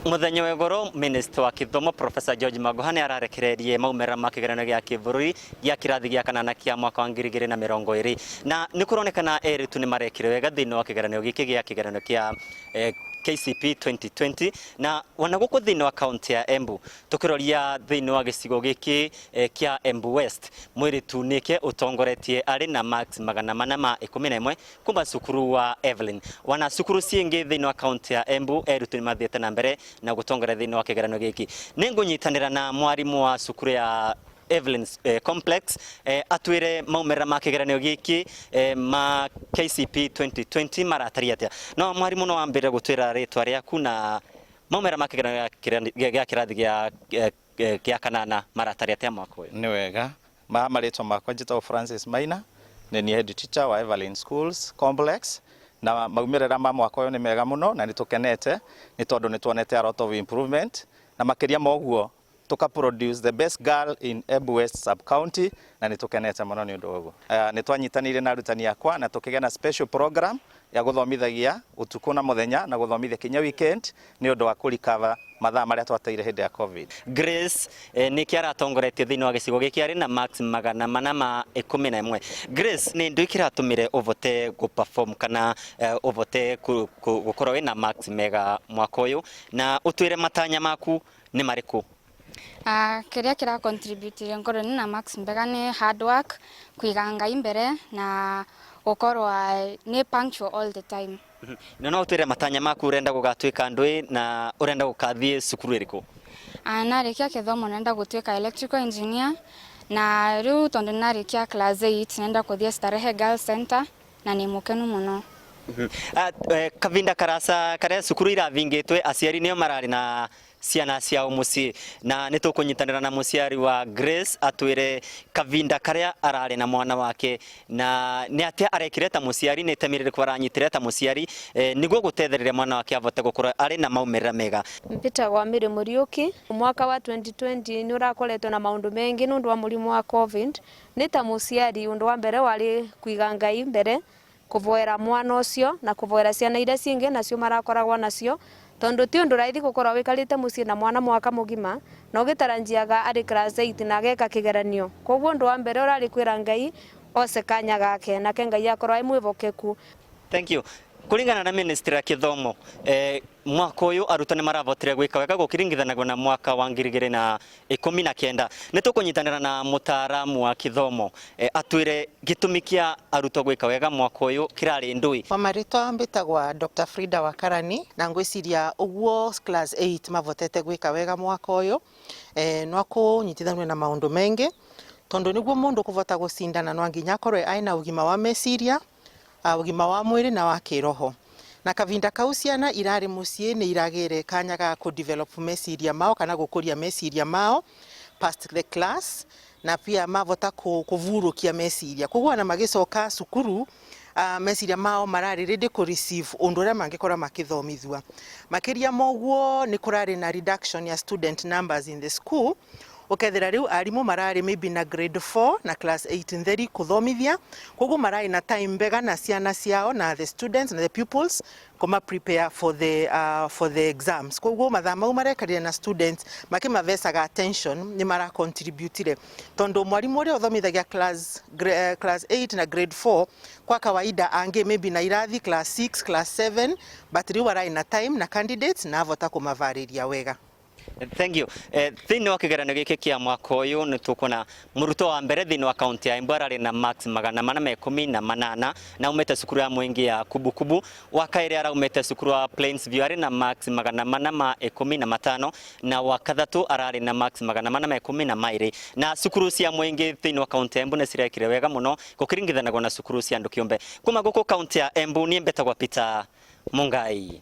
Muthenya wa igoro, Minister wa Kithomo Professor George Magoha nĩ ararekereirie maumĩrĩra ma kĩgeranio gĩa kĩbũrũri gĩa kĩrathi gĩa kanana kĩa mwaka wa 2020, na nĩ kũronekana erĩtu nĩ marekire wega thĩinĩ wa kĩgeranio gĩkĩ gĩa kĩgeranio kĩa KCP 2020. Na ona gũkũ thĩinĩ wa kaunti ya Embu, tũkĩroria thĩinĩ wa gĩcigo gĩkĩ kĩa Embu West, mwĩrĩtu nĩke ũtongoretie arĩ na marks 411 kuma cukuru wa Evelyn. Wana cukuru ciingĩ thĩinĩ wa kaunti ya Embu, erutwo nĩ mathiĩte na mbere na gũtongoria thĩinĩ wa kĩgeranio gĩkĩ. Nĩ ngũnyitanĩra na mwarimũ wa cukuru ya Evelyn Complex atwĩre maumĩrĩra ma kĩgeranio gĩkĩ ma KCP 2020 marataria atĩa. No mwarimũ, no wambĩrĩre gũtwĩra rĩtwa rĩaku na maumĩrĩra ma kĩgeranio gĩa kĩrathi gĩa kanana marataria atĩa mwaka ũyũ? Nĩ wega. Ma marĩtwa makwa njĩtagwo Francis Maina, nĩ niĩ head teacher wa Evelyn Schools Complex, na maumĩrĩra ma mwaka ũyũ nĩ mega mũno na nĩ tũkenete nĩ tondũ nĩ tuonete a lot of improvement, na makĩria ma ũguo tuka produce the best girl in Embu West sub county, na nĩ tũkenete mũno nĩ ũndũ ũguo. Nĩ twanyitanĩire na arutani akwa na tũkĩgĩa na special program ya gũthomithagia ũtukũ na mũthenya na gũthomithia kinya weekend nĩ ũndũ wa kũrecover mathaa marĩa twateire hĩndĩ ya COVID. Grace nĩkĩ aratongoretie thĩinĩ wa gĩcigo gĩkĩ arĩ na marks 411. Grace, nĩ ndũ kĩratũmire ũvote gũ perform kana ũvote gũkorwo wĩna marks mega mwaka ũyũ, na ũtwĩre matanya maku nĩ marĩkũ? Kĩrĩa kĩra contribute ngorwo nĩ marks mbega nĩ hard work, kũiga Ngai mbere na gũkorwo nĩ punctual all the time. Na no ũtwĩre matanya maku, ũrenda gũgatuĩka ndũĩ na ũrenda gũkathiĩ cukuru ĩrĩkũ? Narĩkia gĩthomo nenda gũtuĩka electrical engineer, na rĩu tondũ narĩkia class 8 nenda kũthiĩ Starehe Girls Center, na nĩ mũkenu mũno. Kavinda karasa karia cukuru iravingĩtwe, aciari nĩo mararĩ na ciana ciao mũciĩ, na nĩ tũkũnyitanĩra na mũciari wa Grace atwĩre kavinda karĩa ararĩ na mwana wake na nĩ atĩa arekire ta mũciari, nĩ itemi rĩrĩkũ aranyitire ta mũciari nĩguo gũtethereria mwana wake avote gũkorwo arĩ na maumĩrĩra mega. Mbĩtagwo Mary Mũriũki. Mwaka wa 2020 nĩ ũrakoretwo na maũndũ maingĩ nĩ ũndũ wa mũrimũ wa COVID. Nĩ ta mũciari, ũndũ wa mbere warĩ kũiga Ngai mbere, kũvoera mwana ũcio na kũvoera ciana iria cingĩ nacio marakoragwo nacio, tondũ ti ũndũ raithi gũkorwo wĩkarĩte mũciĩ na mwana mwaka mũgima na ũgĩtaranjiaga arĩ class 8 na ageka kĩgeranio. Koguo ũndũ wa mbere ũrarĩ kwĩra Ngai ose kanya gake, nake Ngai akorwo arĩ mwĩhokeku. Thank you. Kũringana na ministry ya gĩthomo, mwaka ũyũ arutwo nĩ maravotire gwĩka wega gũkĩringithanagio na mwaka wa 2019. Nĩ tũkũnyitanĩra na mũtaaramu wa gĩthomo atwĩre gĩtũmi kĩa arutwo gwĩka wega mwaka ũyũ kĩrarĩ ndũĩ. Kwa marĩtwa mbĩtagwa Dr. Frida Wakarani, na ngwĩciria ũguo class 8 mavotete gwĩka wega mwaka ũyũ no kũnyitithanio na maũndũ maingĩ, tondũ nĩguo mũndũ kũvota gũcindana no nginya akorwe aina ũgima wa meciria, ũgima wa mwĩrĩ na wa kĩroho. Na kavinda kau ciana irarĩ mũciĩ nĩ iragĩre kanya ga kũ develop meciria mao kana gũkũria meciria mao past the class, na pia mavota kũvurũkia meciria. Koguo ona magĩcoka cukuru, meciria mao mararĩ ready kũ receive ũndũ ũrĩa mangĩkorwo makĩthomithua. Makĩria ma ũguo, nĩ kũrarĩ na reduction ya student numbers in the school, ũkethera rĩu arimũ mararĩ maybe na grade 4 na class 8 ntheri kũthomithia. Koguo mararĩ na time mbega na ciana ciao na the students na the pupils kũma prepare for the exams. Koguo mathaa mau marekarire na students makĩmavecaga attention nĩ mara contributire, tondũ mwarimũ ũrĩa ũthomithagia class 8 na grade 4 kwa kawaida angĩ maybe na irathi class 6, class 7, but rĩu ararĩ na time na candidates na avota kũmavarĩria wega. Thank you. Thĩinĩ wa kĩgeranio gĩkĩ kĩa mwaka ũyũ, nĩ tũkuona mũrutwo wa mbere thĩinĩ wa kaunti ya Embu ararĩ na marks 418 na aumĩte cukuru ya mũingĩ ya Kubukubu. Wa kerĩ araumĩte cukuru wa Plains View arĩ na marks 415, na wa kathatũ ararĩ na marks 412. Na cukuru cia mũingĩ thĩinĩ wa kaunti ya Embu nĩ cirekire wega mũno gũkĩringithanagwo na cukuru cia andũ kĩũmbe. Kuma gũkũ kaunti ya Embu, niĩ mbetagwo Peter Mungai.